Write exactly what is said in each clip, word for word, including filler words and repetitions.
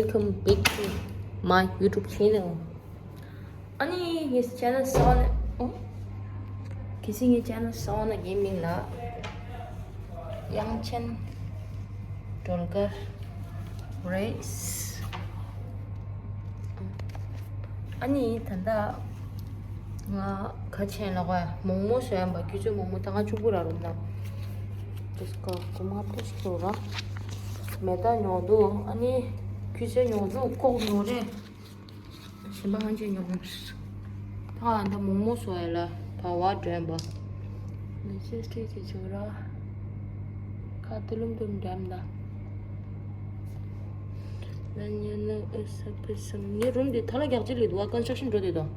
Welcome back to my YouTube channel. ཨ་ནི་ངའི་ཆེ་ནལ་གསར་པ་ནས། ཨོ། གལ་སྲིད་ངའི་ཆེ་ནལ་གསར་པ་ནས་ངའི་མིང་ལ་དབྱངས་ཅན་སྒྲོལ་དཀར་རེད། ཨ་ནི་ད་ལྟ་ང་ག་ཆེན་ལ་གོ་མོག་མོག་བཟོ་ཡམ་པ། ཁྱུ་ཚོད་མོག་མོག་ད་ང་གཅིག་པུ་ར་རུམ་ན། ཇེ་སི་ཀ་སྒོར་མོ་ལྔ་བརྒྱ་ཞིག་ཟོ་ར། མེ་ཏོག་ཉོ་འདུག་ཨ་ནི་ཁྱུ་ཚོད་ཉོ་འདུག་ཀོག་ཉོ་རེད། གཞན་པ་ང་ཅིག་ཉོ་མོ། ད་ང་ད་མོག་མོག་བཟོ་ཡ་ལ་བ་བ་འགྲོ་ཡམ་པ། ལི་ཅི་སི་ཊིག་ཅིག་བྱུག་ར། ཁ་ཏུ་ལུམ་ཏུམ་འགྲམ་ད། ང་ཉན་ན་ཨེ་ས་པི་སམ། ངའི་རུམ་འདི་ཐ་ལ་རྒྱག་ཅི་ལི་དུ་བ་ཀོན་སི་ཊྲག་ཤན་འགྲོ་དེ་དང་།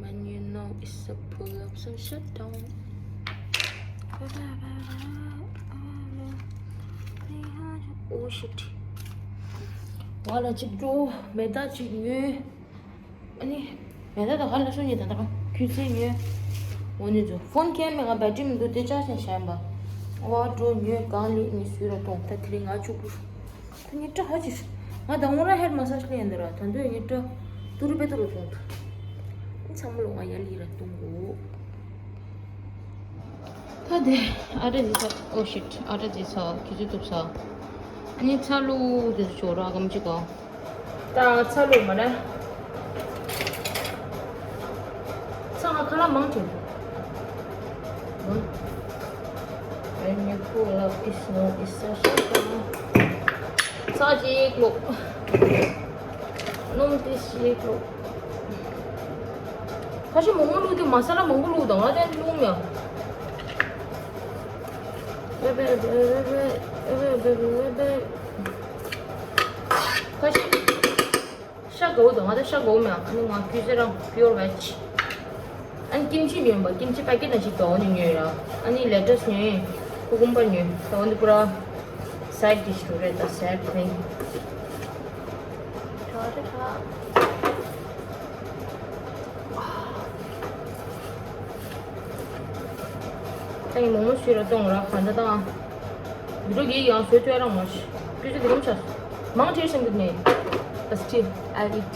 Man, you know it's a pull up, so shut down. Oh shit. ང་ལ་ཅིག་འགྲོ། མེ་ཏོག་ཅིག་ཉོས། ཨ་ནི། མེ་ཏོག་ད་ག་ལ་སོང་ཉིན་ད་ད་ག་ཁྱུ་ཚན་ཉོས། འོ་ནི་ཚོ་ཕོན་ཁྱེར་མེད། ང་བེ་ཊི་རི་མི་འདུག་དེ་ཅག་ཅན་བཞག་ཡིན་པ། ཨོ་འགྲོ་ཉོས་གང་ལུས་ནི་སུས་ར་གཏོང་། ད་དེ་རིང་ང་གཅིག་པུ། ད་ཉིན་གྲ་ཧ་ཅིག་ང་ད་ངོ་ར་ཧེར་མ་སཱ་ཇི་ལ་ཡིན་ད་ར། ད་འདོད་ཉིན་གྲ་ཏུ་རུ་པེ་ཏུ་རུ་གཏོང་ད། ཨ་ཚང་མ་ལོ་ང་ཡ་ལི་ར་གཏོང་གོ། ད་དེ་ཨ་ཏྲ་ཟི་ས། ཨོ་ཤིཊ། ཨ་ཏྲ་ཟི་ས། ཁྱི་ཚུ་གཏུབ་ས། ཨ་ནི་ཚ་ལུ་དེ་ཚུ་ཆོ་ར་གམ་ཅི་གོ། ད་ཚ་ལུ་མ་ན། ཚ་ང་ཁ་ལག་མང་ཆེ། ཨ་ནི་ཁོ་ལ་ཨིས་ནོ་ཨིས་ས་ཤ་ཤ། ཚ་ཅིག་ལོ། སྣུམ་ཏི་ཞིག་བླུགས། ཁ་ཤས་མང་པོ་བླུགས་དུས་མ་ས་ལ་མང་པོ་བླུགས་དང་ང་དེ་བླུགས་མྱོང་། ཁ་ཤས་ཤ་དགའ་བོ་དང་ང་དེ་ཤ་དགའ་བོ་མྱོང་། ཨ་ནི་ང་ཁྱི་ཚེ་རང་པིའོར་ཝེ་ཇི། ཨ་ནི་ཀིམ་ཆི་ཉོས་པ། ཀིམ་ཆི་པེ་ཀེ་ཊི་ནང་བཞིན་དོ་ནི་ཉོས་ར། ཨ་ནི་ལེ་ཊས་ཉོས། ཀུ་ཀུམ་པར་ཉོས། དོ་ནི་པུ་ར་སའིཌ་ཌིཤ་རུ་རེད། ད་སའིཌ་ཐིང་། ད་ཡིན་མོག་མོག་ཞུ་ར་གཏོང་ར་ག་འདྲ་དང་། འདི་འགྲོ་གི་ཡང་བཟོས་ཐོས་རང་མ་ཤི། ཀུ་ཅི་དེ་རུམ་ཆ། མང་ཆེ་སེམས་ཀྱི་ནས། But still, I eat.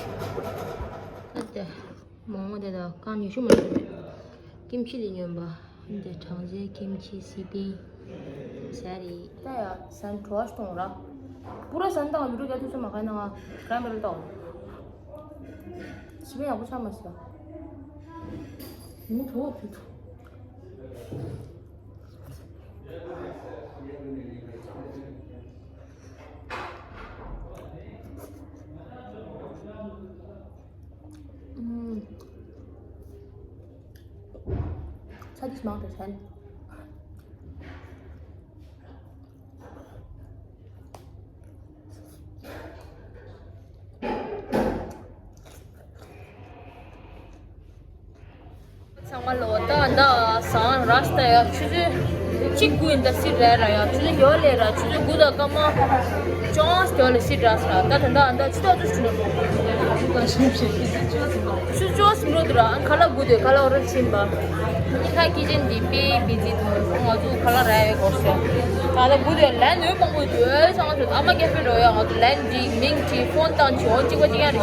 ཨ་ཏི། མོག་མོག་དེ་དག་གང་ཉུང་ཤུ་མ་ཉོས་མེད། ཀིམ་ཆི་དེ་ཉོས་པ། འདི་གྲང་ཟས་ཀིམ་ཆི་སི་པིང་། ཟ་རེད། ད་ཡ་སན་གྲོ་བ་གཏོང་ར། པུ་ར་སན་དང་བི་རུ་ག་དུས་སུ་མ་ཁ་ན་ང་ཀྲན་བེ་རི་ཏོ། སི་པིང་ཡག་པོ་ཆགས་མ་སོང་། མོ་གྲོ་བ་ཕུད་ཐུབ། ཚ་དུས་མང་དུ་ཆན། ཚང་མ་ལོ་ད་ད་སང་ར་སྟ་ཡ་ཆུ་ཚོད་གཅིག་དགུ་ཡིན། ད་སིར་ར་ར་ཡ་ཆུ་ཚོད་ཡོ་ལེ་ར་ཆུ་ཚོད་དགུ་དང་སྐར་མ་ཅོང་སྟེ་ཡོ་ལེ་སིར་ར་སི་ར། ད་ད་ད་ད་ཆུ་ཚོད་ཆུ་ཚོད་ཆུ་ཚོད་ཅོ་སི་མོ་དུ་ར་ཁ་ལག་དགུ་དེ་ཁ་ལག་ར་ཕྱིན་པ། ཁ་ཁི་ཅན་དེ་པེ་བི་ཛི་དུ་ང་ཚོ་ཁ་ལག་ར་ཡ་གོ་སོ། ད་ད་དགུ་དེ་ལན་ནོས་མང་པོ་དུ་ཨེ་སང་ཚོད་ཨ་མ་ཀེ་ཧྥེ་འགྲོ་ཡ། ང་ཚོ་ལན་འགྲིག་མིང་བྲིས་ཕོན་བཏང་བྱས་འོ་གཅིག་པ་གཅིག་ཡང་རེད།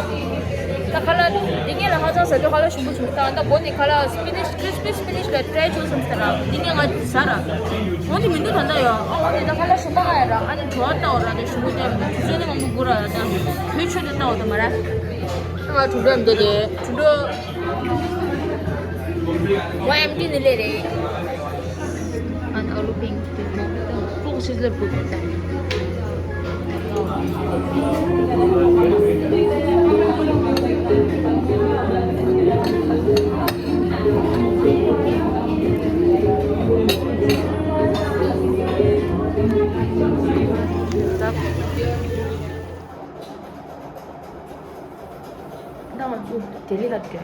ད་ཁ་ལག་འདི་ངས་ལ་ཧ་ཅང་ཟ་རྒྱུ་ཁ་ལག་ཞིམ་པོ་བྱུང་། ད་ད་འགོ་ནས་ཁ་ལག་སི་པི་ནིཤ་ཁི་རི་སི་པི་སི་པི་ནིཤ་ལ་ཊི་རའི་བྱུང་སོང་ཟེར་ར། འདི་ངས་ང་ཟ་ར། འོ་འདི་མི་འདུག་ད་ད་ཡ། ཨ་འོ་འདི་ད་ཁ་ལག་ཞིམ་པ་ང་ཡ་ར། ཨ་ནི་བྲོ་བ་ལྟ་འོ་ར། ད་ཞིམ་པོ་ལྟ་མི་འདུག་དུས་ཚོད་ནི་མང་པོ་དགོས་ར། ད་གོས་ཆོད་དུ་ལྟ་འོ་ད་མ་ར། ང་དུད་འགྲོ་མི་འདུག་དེ་དུད་འགྲོ། ཝའི་ཨེམ་ཊི་ནི་ལེ་རེད། ཨན་ཨ་ལུ་པིང་ཀི་ཏུ་ཏུ་ཏུ་ཤི་ལེ་པུ་ཏུ་ཏ། ད་ང་ཚོ་ལྡི་ལི་ལ་འགྲོ།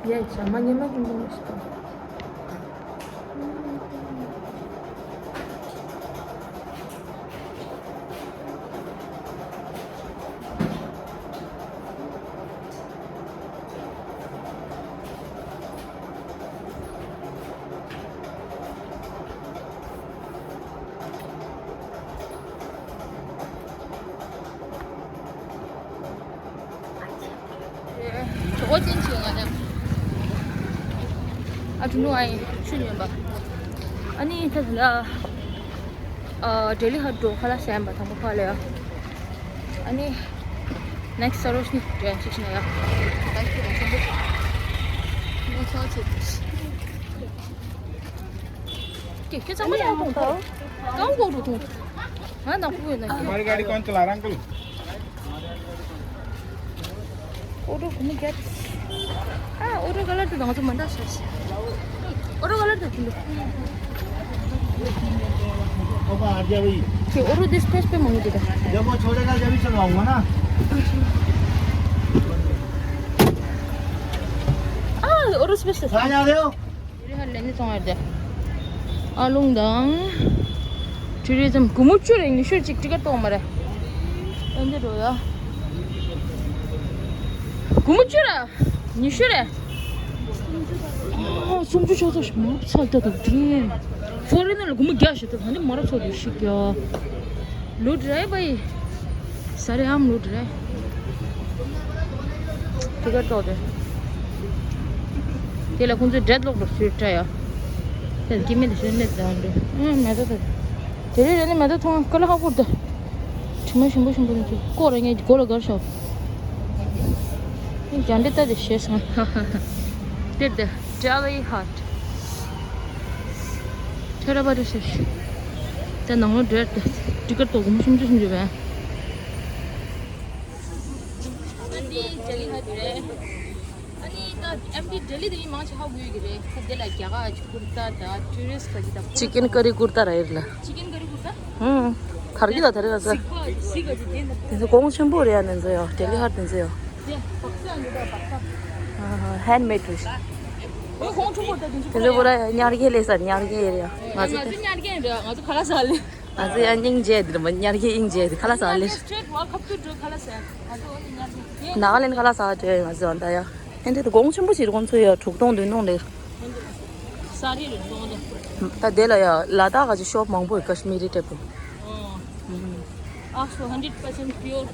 ཡ་ཞྭ་མ་ཉི་མ་ཉི་མ་ཞིག་དང་། ཨོ་ཅན་ཆེ་ང་ཡང་། ཨ་ཀྲུང་ཨ་ཡིན་ཆུ་ཉོན་པ། ཨ་ནི་ད་ལ་ཨ་ལྡི་ལི་ཧ་འགྲོ་ཁ་ལག་ཟ་ཡིན་པ་དང་པོ་ཁ་ལ་ཡ། ཨ་ནི་next Sarojini འགྲོ་ཡ་ཅིག་ན་ཡ། ད་ཁྱོད་རང་ཆེན་པོ་ཆེ། ང་ཚོ་ཆེ། के के चम्मच आएको हुन्छ हो? गाउँको रुट्नु। हाँ, ना पुग्यो ना। हमारी गाड़ी कौन चला रहा, अंकल? ऑटो घूम गया। हाँ, ऑटो कलर तो गाउँछ मन त सस। ऑटो कलर त तिम्रो। अब आ गया भाई। के ऑटो डिस्प्लेस पे मांगी देगा। जब वो छोड़ेगा, जब ही चलवाऊंगा ना। आ, ऑटो स्पेस। कहाँ जा रहे हो? ལེན་ནི་སོང་ཡོད་དེ། ཨ་ལུང་དང་། ཊུ་རི་ཛམ་སྒོར་མོ་བཅུ་རེ་ཉི་ཤུ་རེ་གཅིག་ཊི་ཀེ་ཊི་གཏོང་མ་རེད། ཨེ་འདི་འགྲོ་ཡ། སྒོར་མོ་བཅུ་ར། ཉི་ཤུ་རེ། ཨ་སུམ་ཅུ་ཆགས་ཚར་ཤག་མ་ཚར་ད་དུ་དྲན། ཕོ་རེ་ན་ལ་སྒོར་མོ་བརྒྱ་ཞིག་ད་ད་ནི་མ་ར་ཚོ་དུ་ཤི་རྒྱ། ལུད་རེད་བའི། ས་རེ་ཨམ་ལུད་རེད། ཊི་ཀེ་ཊི་ཏོག་དེ། དེ་ལ་ཁོང་ཚོས་ཌེཌ་ལོག་ཏུ་ཚུར་སྤྲད་ཡ། དེ་སྐྱེ་དམན་དེ་ཤོད་ནས་ད་འགྲོ། ཨ་མེ་ཏོག་དེ། དེ་རེ་རེ་ནས་མེ་ཏོག་མཐོང་ཀ་ལ་ཧ་གོ་ད། དྲི་མ་ཞིམ་པོ་ཞིམ་པོ་ནས་ཚུར་ཀོ་ར་ངས་གོ་ལ་གར་ཤོག་རྒྱ་འདི་ལྟ་དེ་ཤེས་སོང་། དེར་དེ་Delhi Hut། ཐེ་ར་བ་རེ་ཤེས། དེ་ནང་ལོ་འདྲེར་དེ་ཊི་ཀེ་ཊི་ཏོག་སྒོར་མོ་སུམ་ཅུ་སུམ་ཅུ་བས། ཨ་ནི་ལྡི་ལི་ཧ་དེ་རེད། ཨ་ནི་ད་ཨེམ་ཊི་ལྡི་ལི་དེ་མི་མང་ཆེ་ཧ་གོ་ཡོད་ཀྱི་རེད། ད་དེ་ལ་རྒྱ་གར་གྱི་ཀུར་ཏ་དང་ཊུ་རི་སི་ཊི་གི་ད་ཀུར་ཏ། ཅི་ཀེན་ཀ་རི་ཀུར་ཏ་ར་ཡིར་ལ། ཅི་ཀེན་ཀ་རི་ཀུར་ཏ། ཧུམ། དར་གྱི་ད་དར་ག་ས། གཟིགས་པ་གཟིགས་པ་ཅིག་དེ་འདྲ། དེ་ཚོ་གོང་ཆེན་པོ་རེད་ཡ། དེ་ཚོ་ཡ་ལྡི་ལི་ཧ་དེ་ཚོ་ཡ། དེ་བག་ཚ་འདུག་ད་བག་ཚ། ཧན་མེད་རེད། འོ་གོང་ཆེན་པོ་ད་དེ་ཚོ་དེ་ཚོ་པུ་ར་ཡ་ཉར་གྱི་ལས་ས་ཉར་གྱི་ཡིར་ཡ། ང་ང་ཚོ་ཚོ་ཉར་གྱི་རེད། ང་ཚོ་ཁ་ལག་ཟ་ལེ། ང་ཚོ་ཡང་སྙིང་རྗེ་དེ་མ་ཉར་གྱི་སྙིང་རྗེ་དེ་ཁ་ལག་ཟ་ལེ། སི་ཊེཊ་ཝར་ཁབ་ཏུ་འགྲོ་ཁ་ལག་ཟ། ང་ཚོ་འོ་ནི་ཉར་གྱི་ཡིན། ནཱ་ག་ལེན་ཁ་ལག་ཟ་བྲེལ་ང་ཚོ་ད་ཡ། ཨེ་འདྲ་དེ་གོང་ཆེན་པོ་ཞིག་རེད། ཁོང་ཚོ་ཡ་དྲུག་སྟོང་བདུན་སྟོང་ལེ། ས་རི་རེད་གཏོང་དེ། ད་དེ་ལ་ཡ་ལ་དྭགས་ག་ཅིག་ཤོབ་མང་པོ་ཡོད། ཀ་ཤི་མི་རི་ཊེབ་ལ། ཨོ། ཨག་སོ་ཧན་ཌེཌ་པར་སེན་ཊི་པིའོར་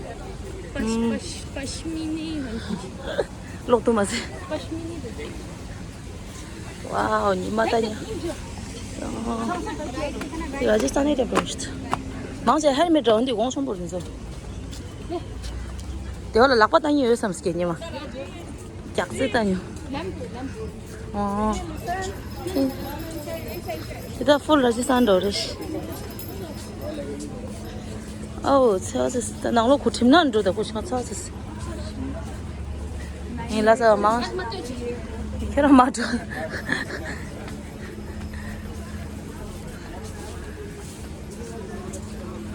པ་ཤི་པ་ཤི་པ་ཤི་མི་ནི་ཧན་ཌེཌ། ལོག་ཏུ་མ་ཟེར། པ་ཤི་མི་ནི་རེད། ཝའོ་ཉི་མ་ད་ཉ། ར་ཇི་སྟན་ནི་ཊེབ་ལ་ཤི། མང་ཆེ་ཧན་མེད་འདྲ་བོ་འདི་གོང་ཆེན་པོ་རེད་ཚོ། དེ་བ་ལ་ལག་པ་བཏང་ཡི་ཡོད་བསམ་སྐད་ཉི་མ། རྒྱག་རྩེ་ལྟ་ཉོ། ཨོ། དེ་ད་ཧྥུལ་ར་ཇི་སྟན་འགྲོ་རེད། ཨོ་ཚེ་བ་ཚེ་ད་ནང་ལོགས་ཁུ་ཁྲིམ་ནང་འགྲོ་ད་ཁུ་ཆང་ཚ་ཚེ། ངས་ལ་ཚ་མང་། ཁྱེད་རང་མ་འགྲོ།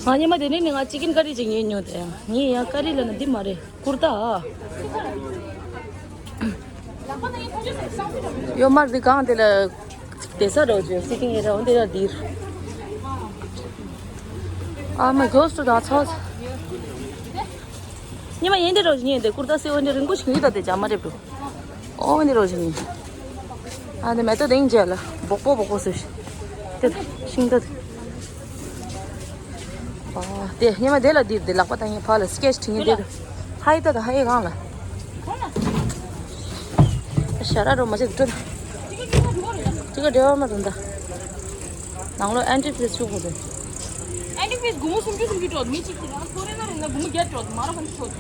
ང་ཉི་མ་དེ་ནས་ནི་ང་ཅི་ཀིན་ཀ་རི་ཅིག་ཉོས་ཉོས་ཏེ། ངས་ཡང་ཀ་རི་ལ་ན་འདི་མ་རེད། ཀུར་ཏ། ཡོ་མར་འདི་གང་དེ་ལ་བསྡད་ས་རོ་ཇོ་སི་ཊིང་ཨེ་རི་ཡ་འོ་འདི་ལ་འདིར། ཨ་མ་གོས་ཊུ་ད་ཚོ། ཉི་མ་ཡིན་འདི་རོ་ཉིན་དེ་ཀུར་ཏ་སེ་འོ་འདི་རིང་པོ་ཞིག་ཡོད་ད་དེ་ཇ་མ་རེད་འགྲོ། ཨོ་འདི་རོ་ཇི་ནི། ཨ་འདི་མེ་ཏོག་དེང་རྗེས་ལ་སྦོག་སྦོག་སྦོག་སྦོག་ཟེར། དེ་ཤིང་རྟ་དེ། ཨོ་དེ་སྙེ་མ་དེ་ལ་འདིར་དེ་ལག་པ་བཏང་ཡིན་ཕ་ལ་སི་ཀེ་ཆི་བྲིས་ཡིན་དེ། ཧའི་ད་ད་ཧའི་གང་ལ། ཞ་ར་རོ་མ་ཆེ་འགྲོ་ད། དེ་ག་འབྲེལ་བ་མ་རུང་ད། ནང་ལོ་ཨན་ཊི་ཕི་རི་ཤུ་གོ་དེ། ཨན་ཊི་ཕི་རི་སྒོར་མོ་སུམ་ཅུ་སུམ་ཅུ་སྤྲོད་མི་གཅིག་གིས་རང་ཐོ་རེ་ན་རེ་ན་སྒོར་མོ་བརྒྱ་སྤྲོད་མ་ར་ཧན་ཆོད།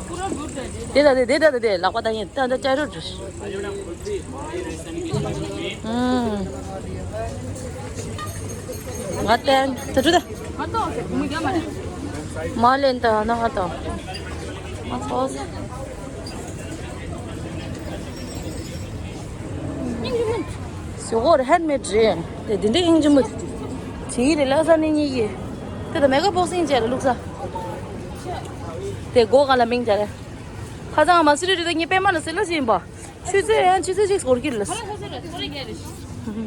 ཀུ་ར་འགྲུར་དྲན་རེད། དེ་ད་དེ་དེ་ད་དེ་དེ་ལག་པ་ད་ཡིན་ད་ད་ཅ་རོ་འགྲུར། ཨུམ། ང་ཏན་ད་དྲུ་ད། ང་ཏོ་སྒོར་མོ་བརྒྱ་མ་རེད། མ་ལེན་ད་ན་ང་ཏོ། ང་ཏོ། སུ་གོ་རེ་ཧན་མེད་རེད། དེ་འདི་འདྲའི་ཨིན་ཇི་མོ་དེ། ཅི་ཡི་རེད་ལ་ས་ནི་གཉིས་ཀྱི། དེ་ད་མེ་ག་བོག་སིང་བྱས་རེད་བླུགས་ས། དེ་སྒོ་ག་ལ་མིང་བྱས་རེད། ཁ་སང་མ་སི་རི་རི་ད་ངའི་པད་མ་ལ་སི་ལ་ཞིག་ཡིན་པ། ཆུ་ཚོད་ཡང་ཆུ་ཚོད་ཅིག་སྐོར་གྱི་རེད་ལ། ཁོ་རེ་ཁོ་ཚོ་རེད་ཁོ་རེ་རྒྱལ་རེད།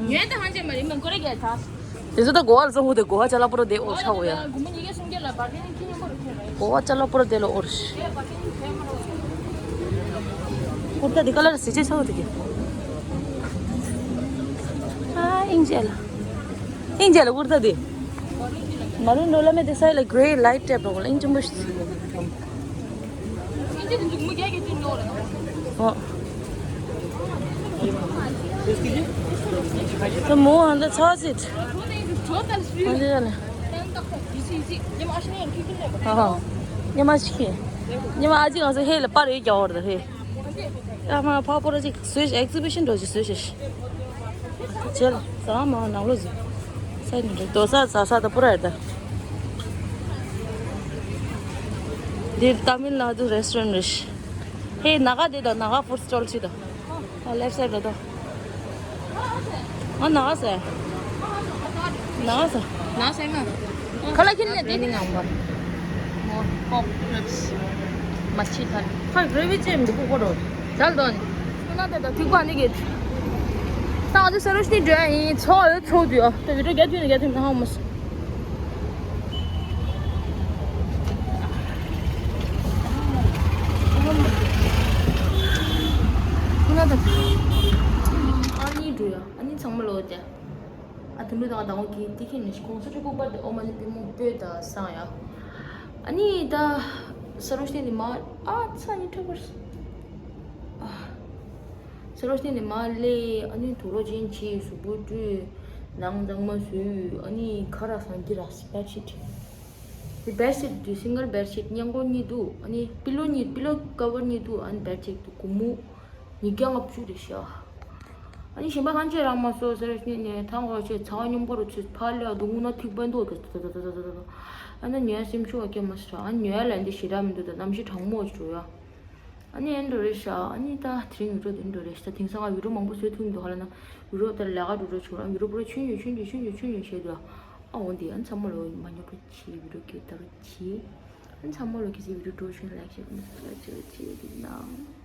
ཉོས་ད་ཧང་ཅན་མ་རེད་མིན་ཁོ་རེ་རྒྱལ་ད། དེ་ཚོ་ད་གོ་བ་ལ་བཙོང་གོ་དེ་གོ་བ་ཅ་ལག་པོ་ར་དེ་ཨོ་ཆ་འོ་ཡ། སྒོར་མོ་ཉིས་བརྒྱ་སུམ་བརྒྱ་ལ་བར་གན་ཁྱི་ཉོན་པོ་རུ་ཁྱེར་རེད། གོ་བ་ཅ་ལག་པོ་ར་དེ་ལ་ཨོ་ར་ཤི། ཀུར་ཏ་དེ་ཀ་ལར་སི་ཅེ་ཆ་འོ་དེ་གི། ཨ་ཨིན་ཇེ་ལ། ཨིན་ཇེ་ལ་ཀུར་ཏ་དེ། མ་རུན་རོ་ལ་མེ་དེ་སའི་ལ་གྷི་རེ་ལའིཊ་ཊེབ་རོ་ལ་ཨིན་ཇེ་མོ་ཤི། ཨོ། ད་མོ་ཧན་ད་ཚ་ཟིད། ཧན་ད་ཡ་ལ། ཨ་ཧ། ཉི་མ་ཞིག་ཉི་མ་ཨ་ཅི་ང་ཚོ་ཧེ་ལ་པར་ཡོད་རྒྱ་བོར་ད་ཧེ། ཨ་མ་ཕ་པོ་ར་ཅིག་སུས་ཨེག་ཛི་བི་ཤན་འགྲོ་ཅིག་སུས་ཤེས། ཅེལ། ཟ་མ་ནང་ལོ་ཟི། སའི་ནི་རེད་དོ་ས་ཟ་ས་ད་པུ་ར་རེད་ད། འདིར་ཏ་མིལ་ནཱ་ཌུ་རེ་སི་ཊོ་རན་ཊི་རེད། ཧེ་ནཱ་ག་དེ་དང་ནཱ་ག་ཕུཌ་སི་ཊོལ་ཅི་དང་། ཨ་ལེཕ་སའིཌ་ལ་དང་། ཨ་ནཱ་ག་ཟེར། ནཱ་ག་ཟེར། ནཱ་ག་ཟེར་ང་། ཁ་ལག་ཁྱེར་ནས་དེ་ནི་ངང་པ། མོ་པོག་རིབ་སི། མ་ཕྱི་ཐལ། ཁ་རེ་བི་ཅེམ་འདི་ཀུ་ཀོ་རོ། ཇལ་དོན། ཁོ་ན་དེ་དང་ཐིག་པ་ནི་གི། ད་ང་ཚོ་སེ་རོ་ཤི་ནི་འགྲོ་ཡ་ཡིན། ཚོགས་ཡོད་ཚོགས་དུས་ཨ། ད་བི་ཌིའོ་རྒྱ་མཐུད་ནས་རྒྱ་མཐུད་ནས་ཧང་མོ་སི། ཁོ་ན་དེ། ཨ་ནི་འགྲོ་ཡ། ཨ་ནི་ཚང་མ་ལོ་དེ། ཨ་དུ་ལུ་དང་དང་གི་ཏི་ཁེ་ནི་ཁོང་སུ་ཆུ་ཀུ་པར་དེ་ཨོ་མ་ནི་པི་མོ་པོས་ད་སང་ཡ། ཨ་ནི་ད་སེ་རོ་ཤི་ནི་མ་ཨ་ཚ་ནི་ཁྲ་བར། ཨ། སེ་རོ་ཤི་ནི་མ་ལེ། ཨ་ནི་དུག་ལོག་ཅན་གྱིས་གཟུགས་པོ་བཀྲུས། ནང་གཙང་མ་བཟོས། ཨ་ནི་ཁ་རག་སང་གི་རག་སི་བེད་ཤིཊ། དེ་བེད་ཤིཊ་དུ་སིང་གལ་བེད་ཤིཊ་སྔས་མགོ་གཉིས་འདུག་ཨ་ནི་པི་ལོ་གཉིས་པི་ལོ་ཀ་བར་གཉིས་འདུག་ཨ་ནི་བེད་ཤིཊ་གཅིག་འདུག་སྒོར་མོ་ཉིས་བརྒྱ་ལྔ་བཅུ་རེད་ཤག་ཨ་ནི་གཞན་པ་གང་བྱས་རག་མ་སོང་ཟེར་ནས་ནས་ཐང་གོ་ཆེ་ཚ་བ་སྙོམས་པོ་རུ་ཚུད་ཕར་ལ་སྡུག་ངུ་ན་ཐིག་པ་འདུག་ག་ད་ད་ད་ད་ད་ད། ཨ་ན་ཉོས་སེམས་ཤུགས་བ་སྐྱེ་མ་སོང་། ཨ་ནི་ཉོས་ལ་འདི་ཞེ་དྲག་མི་འདུག་ད་གནམ་གཤིས་གྲང་མོ་ཞིག་འགྲོ་ཡ། ཨ་ནི་ཨེ་འགྲོ་རེད་ཤག་ཨ་ནི་ད་དེ་རིང་ཡུ་རོ་དེ་འགྲོ་རེད་ཤག་དེང་སང་ང་ཡུ་རོ་མང་པོ་བཟོས་ཐུབ་མི་འདུག་ཧ་ལ་ན་ཡུ་རོ་ད་ལས་ཀ་འགྲོ་འགྲོ་བྱུང་ར་ཡུ་རོ་པུ་ར་ཆུན་ཡོད་ཆུན་ཡོད་ཆུན་ཡོད་ཆུན་ཡོད་བྱས་འདུག་ཨ་འོ་འདི་ཨ་ནི་ཚང་མ་ལོ་མ་ཉོ་པ་ཆེ་ཡུ་རོ་སྐད་ད་རུ་ཆེ། ཨ་ནི་ཚང་མ་ལོ་གི་སི་ཡུ་རོ་འགྲོ་ཆུན་ལེགས་ཤེས་མི་སུ་ལ་ཆེ་ཆེ་ཡོད་འདུག་ན།